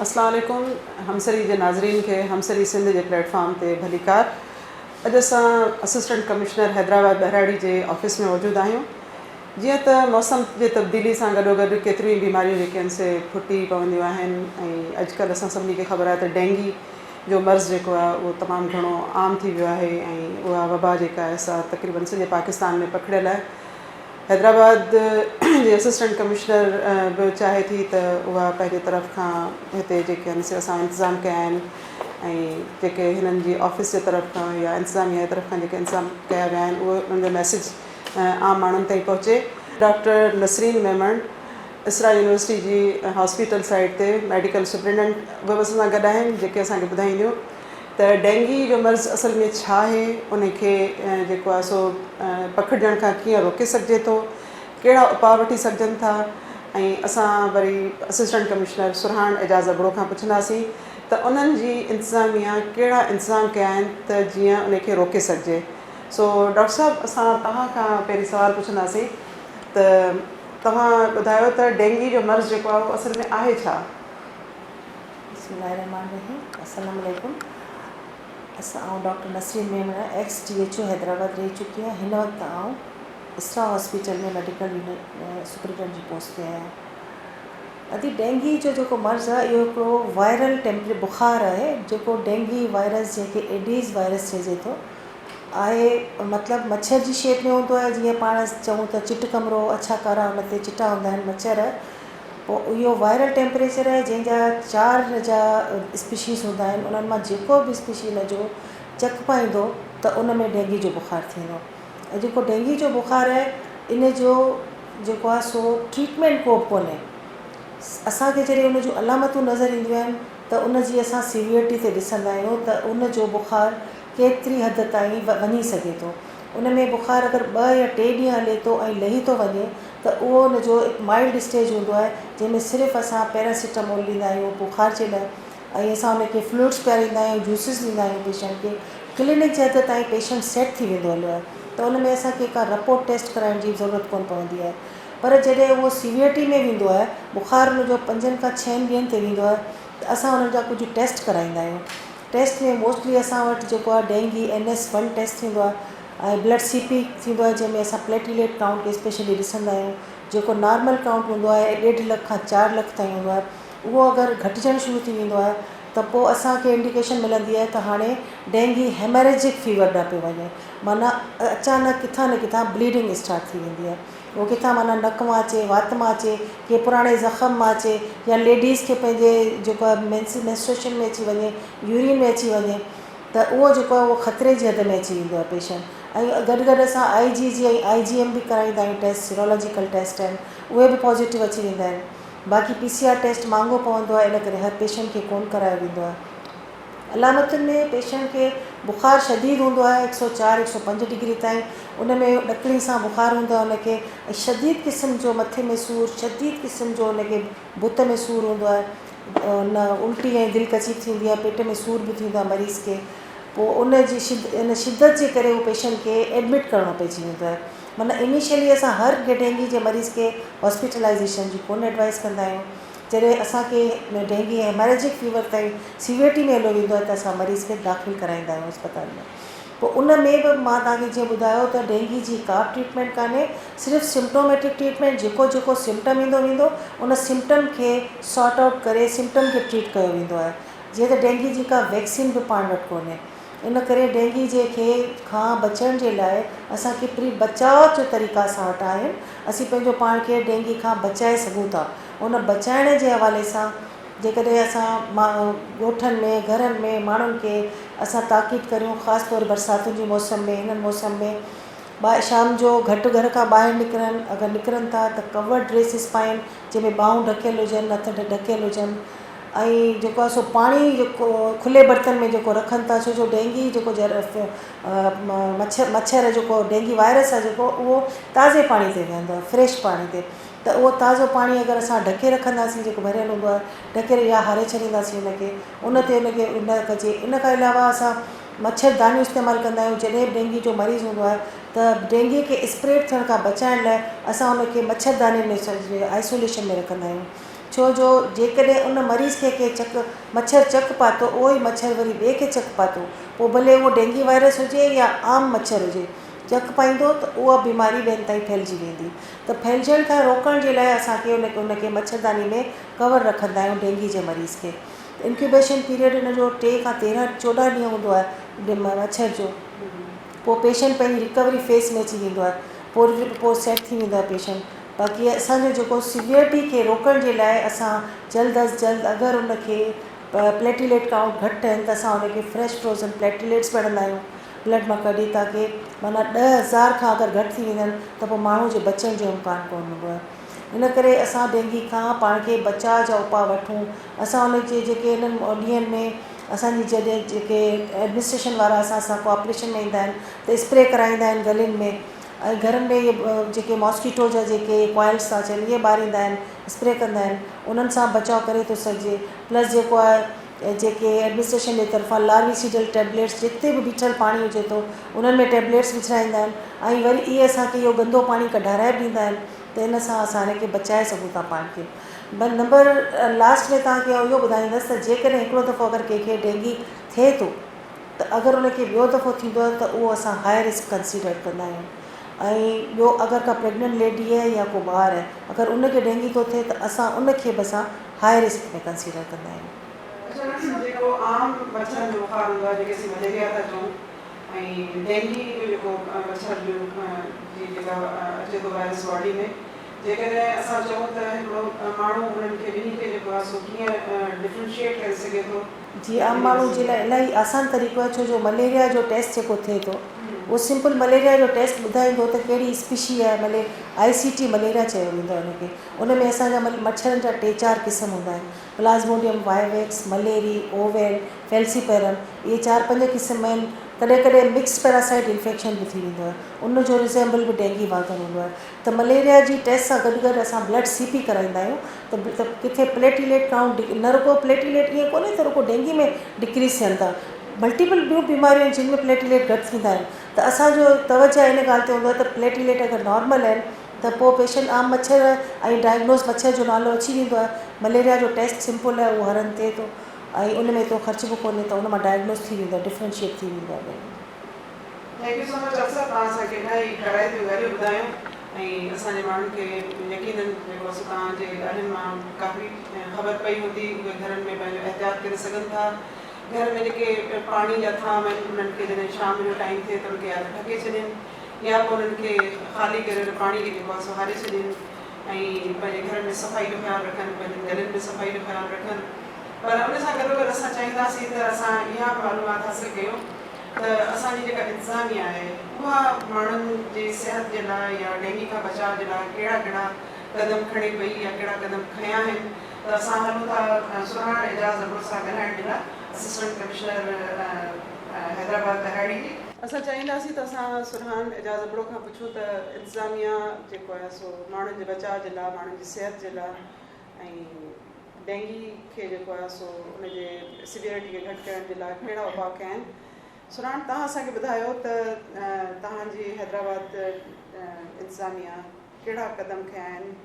اسلام عليڪم همسري جي ناظرين کي همسري سنڌ جي پليٽ فارم تي ڀليڪار. اڄ اسان اسسٽنٽ ڪمشنر حيدرآباد ٻهراڙي جي آفيس ۾ موجود آهيون. جيئن ته موسم جي تبديلي سان گڏوگڏ ڪيتريون ئي بيماريون جيڪي آهن سي ڦٽي پونديون آهن ۽ اڄڪلهه اسان سڀني کي خبر آهي ته ڊينگي جو مرض جيڪو آهي اهو تمام گهڻو عام ٿي ويو آهي ۽ اها وبا جيڪا آهي سا تقريبن سڄي پاڪستان ۾ پکڙيل آهي. حيدرآباد جي اسسٽنٽ ڪمشنر به چاهي ٿي ته اها پنهنجي طرف کان هتي جيڪي آهن سي اسان انتظام ڪيا آهن ۽ جيڪي هنن جي آفيس جي طرف کان يا انتظاميا جي طرف کان جيڪي انتظام ڪيا ويا آهن اهو ان جو ميسيج عام ماڻهن تائين پهچي. ڊاڪٽر نسرين ميمڻ اسرا يونيورسٽي جي هاسپيٽل سائيڊ تي ميڊيڪل سپرنٽنڊنٽ به اسان سان گڏ آهن جيڪي اسان کي ٻڌائينديون ته ڊينگي جو مرض اصل ۾ ڇا آهي، ان کي جيڪو آهي سو پکڙجڻ کان ڪيئن روڪي سگهجي ٿو، ڪهڙا اپاء وٺي سگهجن ٿا ۽ اسان وري اسسٽنٽ ڪمشنر سرهاڻ اعجاز ابڙو کان پڇنداسين ته انهن جي انتظاميا ڪهڙا انتظام ڪيا آهن ته جيئن ان کي روڪي سگهجي. سو ڊاڪٽر صاحب اسان توهان کان پهرين سوال پڇنداسين ته توهان ٻڌايو ته ڊينگي جو مرض جيڪو آهي اهو اصل ۾ آهي ڇا؟ بسم الله الرحمٰن الرحيم السلام عليڪم اسان آئون doctor Nasreen Memon ex D H O Hyderabad رهي چڪي آهيان هن وقت آئون اسرا هاسپيٽل ۾ ميڊيڪل يونٽ سپرنٽنڊنٽ جي پوسٽ تي آهيان ادي ڊينگي جو جيڪو مرض آهي اهو هڪڙو وائرل ٽيمپري بخار آهي جيڪو ڊينگي وائرس جنهن کي ايڊيز وائرس چئجي ٿو آهي مطلب مڇر جي شيپ ۾ هوندو آهي جيئن پاڻ چئون ته چٽ ڪمرو اڇا ڪارا ان تي چٽا هوندا آهن مڇر پوء اهو وائرل ٽيمپريچر آهي جنهن جا چار ان جا اسپيشيز هوندا آهن انهن مان جيڪو به اسپيشي ان جو چڪ پائيندو ته ان ۾ ڊينگي جو بخار ٿيندو ۽ جيڪو ڊينگي جو بخار آهي ان جو جيڪو آهي سو ٽريٽمينٽ ڪو به ڪونهي اسان کي جڏهن ان جون علامتون نظر اينديون آهن ته ان جي اسان سيويئرٽي تي ڏسندا آهيون ته ان جو بخار ڪيتري حد تائين وڃي سگهي ٿو. ان ۾ بخار اگر ٻه يا ٽي ڏينهن هلي ٿو ۽ لهي ٿو وڃي ته اهو ان جو هڪ مائلڊ اسٽيج هوندو آهي جنهن ۾ صرف اسان پيراسيٽامول ڏيندا آهيون بخار جي لاء ۽ اسان ان کي فلوئڊس پياريندا آهيون جوسز ڏيندا آهيون پيشنٽ کي ڪلينڪ جي حد تائين پيشنٽ سيٽ ٿي ويندو هليو آهي ته ان ۾ اسان کي ڪا رپورٽ ٽيسٽ ڪرائڻ جي ضرورت ڪونه پوندي آهي پر جڏهن اهو سيويئرٽي ۾ ويندو آهي بخار ان جو پنجن کان ڇهن ڏينهن تي ويندو آهي ته اسان انهن جا ڪجهه ٽيسٽ ڪرائيندا آهيون ٽيسٽ ۾ موسٽلي اسان وٽ جيڪو آهي dengue N S one test ٿيندو آهي ۽ بلڊ سي پي ٿيندو آهي جنهن ۾ اسان پليٽيليٽ ڪائونٽ کي اسپيشلي ڏسندا آهيون جيڪو نارمل ڪائونٽ هوندو آهي ڏيڍ لک کان چار لک تائين هوندو آهي اهو اگر گهٽجڻ شروع ٿي ويندو آهي ته پوء اسان کي انڊيڪيشن ملندي آهي ته هاڻي ڊينگي هيمريجڪ فيور ڏانهن پيو وڃي معنيٰ اچانڪ ڪٿان نه ڪٿان بليڊنگ اسٽارٽ ٿي ويندي آهي اهو ڪٿان معنيٰ نڪ مان اچي، وات مان اچي، ڪنهن پراڻي زخم مان اچي يا ليڊيز کي پنهنجي جيڪو آهي مينسٽريشن ۾ اچي وڃي، يورين ۾ اچي وڃي ته اهو جيڪو آهي اهو خطري جي حد ۾ اچي ويندو آهي پيشنٽ ۽ گڏ گڏ اسان آء جي جي ۽ آء جي ايم به ڪرائيندا آهيون ٽيسٽ سيرولاجيڪل ٽيسٽ آهن اهي به پازيٽو اچي ويندا آهن باقي پي سي آر ٽيسٽ مهانگو پوندو آهي ان ڪري هر پيشنٽ کي ڪونه ڪرايو ويندو آهي. علامتن ۾ پيشنٽ کي بخار شديد هوندو آهي هڪ سئو چار هڪ سئو پنج ڊگري تائين ان ۾ ڏڪڻي سان بخار هوندو آهي ان کي ۽ شديد قسم جو مٿي ۾ سور شديد قسم جو ان کي بت ۾ سور هوندو آهي ان الٽي ۽ دل ڪچي به ٿيندي آهي پيٽ ۾ سور به ٿيندو آهي مريض کي پوء ان جي شد ان شدت جي ڪري اهو پيشنٽ کي ايڊمٽ ڪرڻو پئجي ويندو آهي معنيٰ انيشلي اسان هر ڊينگي جي مريض کي هاسپيٽلائيزيشن جي ڪونه ايڊوائس ڪندا آهيون جڏهن اسان کي ڊينگي هيماريجڪ فيور تائين سيويئرٽي ۾ هليو ويندو آهي ته اسان مريض کي داخل ڪرائيندا آهيون اسپتال ۾ پوء ان ۾ به مان توهان کي جيئن ٻڌايو ته ڊينگي جي ڪا به ٽريٽمينٽ ڪانهي صرف سمپٽوميٽڪ ٽريٽمينٽ جيڪو جيڪو سمپٽم ايندو ويندو ان سمپٽم کي سارٽ آئوٽ ڪري سمپٽم کي ٽريٽ ڪيو ويندو آهي جيئن ته ڊينگي جي ڪا ويڪسين به پاڻ وٽ ڪونهي ان ڪري ڊينگي جي کي کان بچڻ جي لاء اسان کي پري بچاء جو طريقا اسان وٽ آهن اسين پنهنجو پاڻ کي ڊينگي کان بچائي سگهون ٿا ان بچائڻ جي حوالي سان جيڪڏهن اسان ڳوٺن ۾ گهرن ۾ ماڻهن کي اسان تاڪيد ڪريون خاص طور برساتن جي موسم ۾ هنن موسم ۾ شام جو گهٽ گهر کان ٻاهر نڪرن اگر نڪرن ٿا ته ڪورڊ ڊريسز پائين جنهن ۾ ٻانهون ڍڪيل هجن هٿ ڍڪيل هجن ۽ جيڪو آهي سو پاڻي جيڪو کلي برتن ۾ جيڪو رکن ٿا ڇو جو ڊينگي جيڪو مڇر مڇر جيڪو ڊينگي وائرس آهي جيڪو اهو تازي پاڻي تي ويهندو آهي فريش پاڻي تي ته اهو تازو پاڻي اگر اسان ڍڪي رکنداسين جيڪو ڀريل هوندو آهي ڍڪي يا هاري ڇڏينداسين ان کي ان تي ان کي نه ڪجي ان کان علاوه اسان مڇر دانيون استعمال ڪندا آهيون جڏهن به ڊينگي جو مريض هوندو آهي ته ڊينگي کي اسپريڊ ٿيڻ کان بچائڻ لاء اسان ان کي مڇر دانين ۾ آئسوليشن ۾ رکندا آهيون. ڇو جو جيڪڏهن ان مريض کي ڪنهن چڪ مڇر چڪ پاتو اهو ئي مڇر وري ٻئي کي چڪ پاتو پوء ڀلي اهو ڊينگي وائرس هجي يا عام مڇر هجي چڪ پائيندو ته اها بيماري ٻين تائين ڦهلجي ويندي ته ڦهلجڻ کان روڪڻ جي لاء اسان کي ان ان کي مڇرداني ۾ ڪور رکندا آهيون ڊينگي جي مريض کي انڪيوبيشن پيريڊ ان جو ٽي کان تيرهن چوڏهن ڏينهن هوندو آهي مڇر جو پوء پيشنٽ پنهنجي رڪوري فيس ۾ اچي ويندو آهي پوء پوء سيٽ ٿي ويندو آهي پيشنٽ باقي اسان جو جيڪو سيويئرٽي کي روڪڻ جي لاء اسان جلد از جلد اگر ان کي پليٽيليٽ ڪائونٽ گهٽ آهن ته اسان ان کي فريش فروزن پليٽيليٽس به هڻندا آهيون بلڊ مان ڪڍي تاڪه معنيٰ 10,000 کان اگر گهٽ ٿي ويندا آهن ته پوء ماڻهو جي بچڻ جو امڪان ڪونه هوندو آهي ان ڪري اسان ڊينگي کان پاڻ کي بچاء جا اپاء وٺون اسان ان جي جيڪي انهن ڏينهن ۾ اسان جي جڏهن جيڪي ايڊمنسٽريشن وارا اسان سان ڪوآپريشن ۾ ايندا آهن ته اسپري ڪرائيندا آهن گلين ۾ ۽ گهرن ۾ اهي جيڪي ماسڪيٽو جا جيڪي ڪوائلس ٿا اچن اهي ٻاريندا آهن اسپري ڪندا آهن انهن سان بچاء ڪري ٿو سگهجي پلس جيڪو آهي جيڪي ايڊمنسٽريشن جي طرفان لارويسيڊل ٽيبليٽس جتي به بيٺل پاڻي هجي ٿو انهن ۾ ٽيبليٽس وجهرائيندا آهن ۽ وري اهي اسان کي اهو گندو پاڻي ڪڍارائي به ڏيندا آهن ته ان سان اسان ان کي بچائي سگهون ٿا پاڻ کي نمبر لاسٽ ۾ توهان کي آئون اهو ٻڌائيندس ته جيڪڏهن هڪڙو دفعو اگر ڪنهن کي ڊينگي ٿئي ٿو ته اگر ان کي ٻيو دفعو ٿيندو آهي ته اهو اسان هاء رسڪ ڪنسيڊر ڪندا آهيون ۽ ٻيو اگر ڪا پريگننٽ ليڊي آهي يا ڪو ٻار آهي اگر ان کي ڊينگي ٿو ٿئي ته اسان ان کي به اسان هاء رسڪ ۾ ڪنسيڊر ڪندا آهيون. اڇا ڊاڪٽر صاحب جيڪو عام مڇرن جو بخار هوندو آهي جيڪي اسين مليريا ٿا چئون ۽ ڊينگي جو جيڪو مڇر جو جي جيڪا اچي ٿو وائرس باڊي ۾ جيڪڏهن اسان چئون ته هڪڙو ماڻهو انهن کي ٻنهي کي جيڪو آهي سو ڪيئن ڊفرنشيئيٽ ڪري سگهي ٿو؟ جي عام ماڻهو جي لاء الاهي آسان طريقو آهي ڇو جو مليريا جو ٽيسٽ جيڪو ٿئي ٿو اهو سمپل مليريا جو ٽيسٽ ٻڌائيندو ته ڪهڙي اسپيشي آهي ملي آء سي ٽي مليريا چيو ويندو آهي ان کي ان ۾ اسان جا مڇرن جا ٽي چار قسم هوندا آهن پلازموڊيم وائيويڪس، مليري، اوويل، فيلسيپيرم اهي چار پنج قسم آهن ڪڏهن ڪڏهن مڪسڊ پيراسائيٽ انفيڪشن به ٿي ويندو آهي ان جو ريزيمبل به ڊينگي وانگر هوندو آهي ته مليريا جي ٽيسٽ سان گڏ گڏ اسان بلڊ سي پي ڪرائيندا آهيون ته ڪٿي پليٽيليٽ ڪائونٽ نه رڳو پليٽيليٽ ائين ڪونهي ته رڳو ڊينگي ۾ ڊڪريز ٿين ٿا ملٽيپل ٻيون بيماريون آهن جن ۾ پليٽيليٽ گهٽ ٿيندا آهن ته اسان جو توجه ان ڳالهه تي هوندو آهي ته پليٽيليٽ اگر نارمل آهن ته پوء پيشنٽ عام مڇر ۽ ڊائگنوز مڇر جو نالو اچي ويندو آهي. مليريا جو ٽيسٽ سمپل آهي اهو هر هنڌ ٿئي ٿو ۽ ان ۾ ايترو خرچ به ڪونهي ته ان مان ڊائگنوز ٿي ويندو آهي ڊفرنشيئيٽ ٿي ويندو آهي ٻنهي ۾. Thank you so much doctor صاحب توهان اسان کي الاهي ڪارائتيون ڳالهيون ٻڌايون ۽ اسان جي ماڻهن کي يقينن جيڪو سو توهان جي ڳالهين مان ڪافي خبر پئي هوندي اهي گهرن ۾ پنهنجو احتياط ڪري سگهن ٿا گهر ۾ جيڪي پاڻي جا ٿانو آهن انهن کي جڏهن شام جو ٽائيم ٿئي ته ان کي يا ته ڍڪي ڇڏين يا پوء انهن کي خالي ڪري ان پاڻي کي جيڪو آهي سو هاري ڇڏين ۽ پنهنجي گهرن ۾ صفائي جو خيال رکن پنهنجن گلين ۾ صفائي جو خيال رکن پر ان سان گڏوگڏ اسان چاهينداسين ته اسان اها به معلومات حاصل ڪيون ته اسان جي جيڪا انتظاميا آهي اها ماڻهن جي صحت جي لاء يا ڊينگي کان بچاء جي لاء ڪهڙا ڪهڙا قدم کڻي پئي يا ڪهڙا قدم کنيا آهن ته اسان هلون ٿا سرهاڻ اعجاز ابڙو سان ڳالهائڻ جي لاء اسسٽنٽ ڪمشنر حيدرآباد ٻهراڙي جي. اسان چاهينداسين ته اسان سرهان اعجاز ابڙو کان پڇون ته انتظاميا جيڪو آهي سو ماڻهن جي بچاء جي لاء ماڻهن جي صحت جي لاء ۽ ڊينگي کي جيڪو آهي سو ان جي سيويئرٽي کي گهٽ ڪرڻ جي لاء ڪهڙا اپاء ڪيا آهن. سرهان توهان اسان کي ٻڌايو ته توهان جي حيدرآباد انتظاميا ڪهڙا قدم کنيا آهن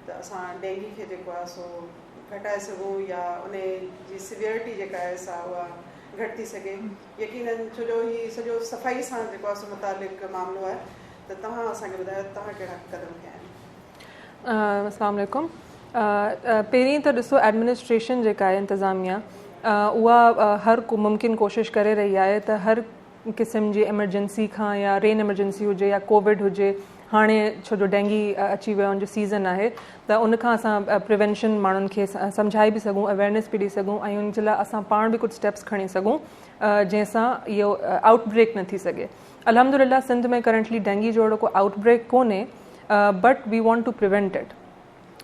ته اسان ڊينگي کي جيڪو آهي سو گهٽائي سگهون يا ان جي سيويئرٽي جيڪا آهي سا اها گهٽ ٿي سگهي. يقينن ڇو جو هي سڄو صفائي سان جيڪو آهي سو متعلق معاملو آهي ته توهان اسان کي ٻڌايو ته توهان ڪهڙا قدم کنيا آهن. السلام عليڪم پهرين ته ڏسو ايڊمنسٽريشن جيڪا آهي انتظاميا اها هر ممڪن ڪوشش ڪري رهي آهي ته هر قسم جي ايمرجنسي کان يا رين ايمرجنسي هجي يا ڪووڊ هجي هاڻي ڇو جو ڊينگي اچي ويو ان جو سيزن آهي ته ان کان اسان پريونشن ماڻهن کي سمجهائي به سگهون اويئرنيس به ڏئي سگهون ۽ ان جي لاء اسان پاڻ به ڪجهه اسٽيپس کڻي سگهون جنهن سان اهو آئوٽ بريڪ نه ٿي سگهي الحمد لله سنڌ ۾ ڪرنٽلي ڊينگي جو اهڙو ڪو آئوٽ بريڪ ڪونهي but we want to prevent it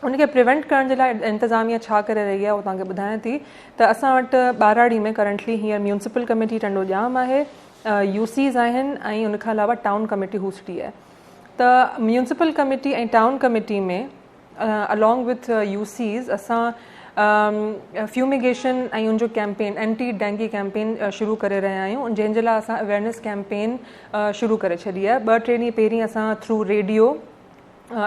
ان کي پريونٽ ڪرڻ جي لاء انتظاميا ڇا ڪري رهي آهي اهو توهان کي ٻڌايان ٿي ته اسان وٽ ٻهراڙي ۾ ڪرنٽلي هينئر ميونسپل ڪميٽي ٽنڊو ڄام آهي يو سيز آهن ۽ ان کان علاوه ٽائون ڪميٽي هوسڙي آهي ته municipal committee ۽ town committee ۾ along with U Cs اسان فيوميگيشن ۽ ان جو ڪيمپين اينٽي ڊينگي ڪيمپين شروع ڪري رهيا آهيون جنهن جي لاء اسان اويئرنيس ڪيمپين شروع ڪري ڇڏي آهي ٻه ٽي ڏينهن پهرين اسان ٿرو ريڊيو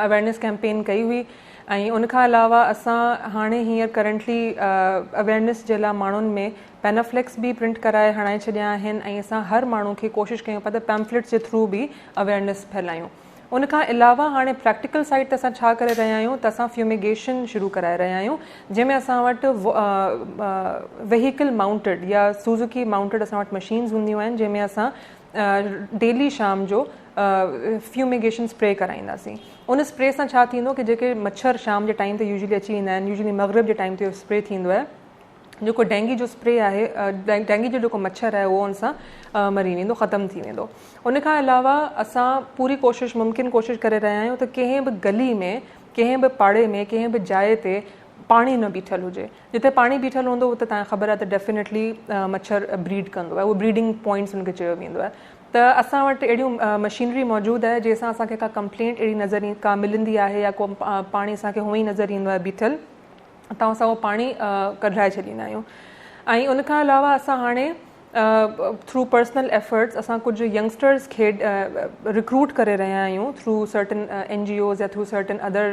اويئرنيس ڪيمپين ڪئي هئي ۽ ان کان علاوه اسان هاڻي هينئر ڪرنٽلي اويئرنيس جي لاء ماڻهن ۾ پينافليڪس به پرنٽ ڪرائي هڻائي ڇڏيا آهن ۽ اسان هر ماڻهو کي ڪوشش ڪيون پيا ته پيمفليٽس جي ٿرو به اويئرنيس ڦهلايون. ان کان علاوه هاڻي پريڪٽيڪل سائيڊ تي اسان ڇا ڪري رهيا آهيون ته اسان فيوميگيشن شروع ڪرائي رهيا آهيون جنهن ۾ اسان وٽ وهيڪل مائونٽيڊ يا سوزوڪي مائونٽيڊ اسان وٽ مشينز هونديون آهن جنهن ۾ اسان ڊيلي شام جو فيوميگيشن اسپري ڪرائينداسين ان اسپري سان ڇا ٿيندو ڪي جيڪي مڇر شام جي ٽائيم تي يوزلي اچي ويندا آهن يوزلي مغرب جي ٽائيم تي اسپري ٿيندو آهي جيڪو ڊينگي جو اسپري آهي ڊينگي جو جيڪو مڇر آهي اهو ان سان مري ويندو ختم ٿي ويندو ان کان علاوه اسان پوري ڪوشش ممڪن ڪوشش ڪري رهيا آهيون ته ڪنهن به گلي ۾ ڪنهن به پاڙي ۾ ڪنهن به جاء تي پاڻي نه بيٺل هجي جتي پاڻي بيٺل هوندو اتي تان خبر آهي ته ڊيفينيٽلي مڇر بريڊ ڪندو آهي اهو بريڊنگ پوائنٽس ان کي چيو ويندو آهي ته اسان وٽ اهڙيون مشينري موجود آهي جنهن سان اسان کي ڪا ڪمپلينٽ اهڙي نظر ڪا ملندي آهي يا ڪو پاڻي اسان کي هونئن ئي نظر ايندو آهي بيٺل اتان اسان اهو پاڻي ڪڍرائي ڇڏيندا آهيون ۽ ان کان علاوه اسان هاڻي ٿرو پرسنل ايفرٽس اسان ڪجهه ينگسٽرز کي رڪروٽ ڪري رهيا آهيون through certain N G Os يا ٿرو سرٽن ادر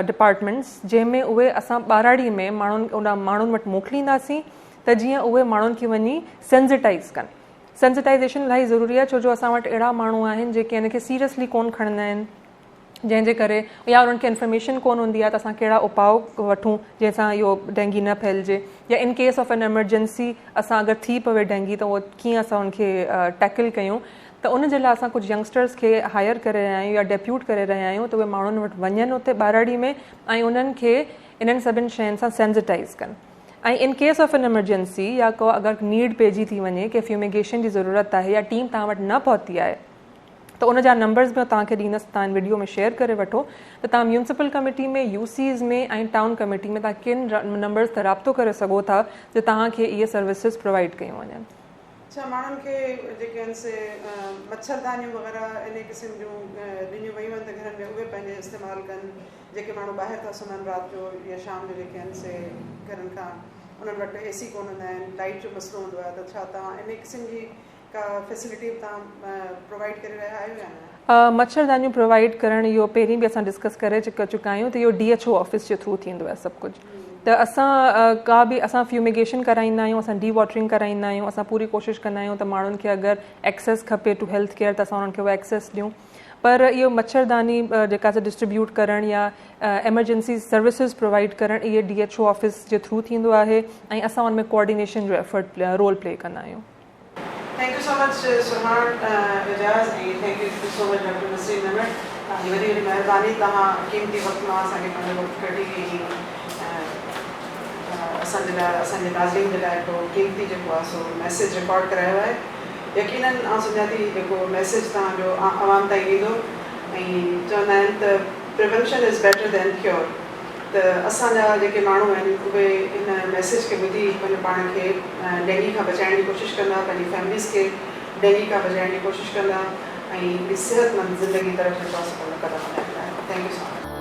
ڊپارٽمينٽس جنهن ۾ اهي اسان ٻهراڙي ۾ ماڻهن ان ماڻهن وٽ موڪلينداسين ته جيئن اهي ماڻهن کي وڃي سينسٽائز ڪن سينسٽائزيشن الاهي ضروري آهي ڇو جو اسان وٽ اهڙا ماڻهو آهن جيڪي ان کي سيريسلي ڪون کڻندا آهن جنهن جي ڪري يا انهن کي انفارميشن ڪونه هوندي آهي ته اسان ڪهڙا اپاء وٺون جنهن سان اهو ڊينگي نه ڦهلجي يا in case of an emergency اسان اگر ٿي پوي ڊينگي ته اهو ڪيئن اسان ان کي ٽيڪل ڪيون ته ان جي لاء اسان ڪجهه ينگسٽرز کي هائر ڪري رهيا آهيون يا ڊيپيوٽ ڪري رهيا آهيون ته اهي ماڻهن وٽ وڃن اتي ٻهراڙي ۾ ۽ انهن کي انهن سڀن شين سان سينسٽائز ڪن ۽ in case of an emergency يا ڪو اگر نيڊ پئجي ٿي وڃي ڪي فيوميگيشن جي ضرورت آهي يا ٽيم توهان وٽ نه پهتي آهي ته ان جا نمبرز به توهان کي ڏيندس توهان ان وڊيو ۾ شيئر ڪري وٺو ته توهان municipal committee ۾ U Cs ۾ ۽ town committee ۾ توهان ڪن نمبرز تي رابطو ڪري سگهو ٿا جو توهان کي اهي سروسز پرووائيڊ ڪيون وڃن. ڇا ماڻهن کي جيڪي آهن سي مڇردانيون وغيره انهي قسم جون ڏنيون ويون آهن ته گهرن ۾ اهي پنهنجي استعمال ڪن جيڪي ماڻهو ٻاهر ٿا سمهن رات جو يا شام جو جيڪي آهن سي گهرن کان انهن وٽ اي سي ڪونه هوندا آهن لائيٽ جو مسئلو هوندو آهي ته ڇا توهان انهي قسم جي ڪا فيسلٽي به توهان پرووائيڊ ڪري رهيا آهيو يا نه؟ مڇردانيون پرووائيڊ ڪرڻ اهو پهرين به اسان ڊسڪس ڪري چڪا آهيون ته اهو ڊي ايڇ او آفيس جي ٿرو ٿيندو آهي سڀ ڪجهه ته اسان ڪا به اسان فيوميگيشن ڪرائيندا آهيون اسان ڊي واٽرنگ ڪرائيندا آهيون اسان پوري ڪوشش ڪندا آهيون ته ماڻهن کي اگر ايڪسيس کپي ٽو هيلٿ ڪيئر ته اسان انهن کي اهو ايڪسيس ڏيون پر اهو مڇرداني جيڪا سا ڊسٽريبيوٽ ڪرڻ يا ايمرجنسي سروسز پرووائيڊ ڪرڻ اهي ڊي ايڇ او آفيس جي ٿرو ٿيندو آهي ۽ اسان ان ۾ ڪوآرڊينيشن جو ايفرٽ رول پلي ڪندا آهيون. Thank you so much Sohan Ejaz ۽ thank you so much doctor Nasreen Memon توهان جي وڏي وڏي مهرباني توهان قيمتي وقت مان اسان کي پنهنجو وقت ڪڍي ۽ اسان جي لاء اسان جي ناظرين جي لاء هڪڙو قيمتي جيڪو آهي سو ميسيج رڪارڊ ڪرايو آهي يقينن آئون سمجهان ٿي جيڪو ميسيج توهان جو عوام تائين ويندو ۽ چوندا آهن ته prevention is better than cure ته اسان جا جيڪي ماڻهو آهن اهي هن ميسيج کي ٻڌي پنهنجو پاڻ کي ڊينگي کان بچائڻ جي ڪوشش ڪندا، پنهنجي فيمليز کي ڊينگي کان بچائڻ جي ڪوشش ڪندا ۽ هڪڙي صحتمند زندگي طرف جيڪو آهي سو پنهنجو قدم وڌائيندا. Thank you so much.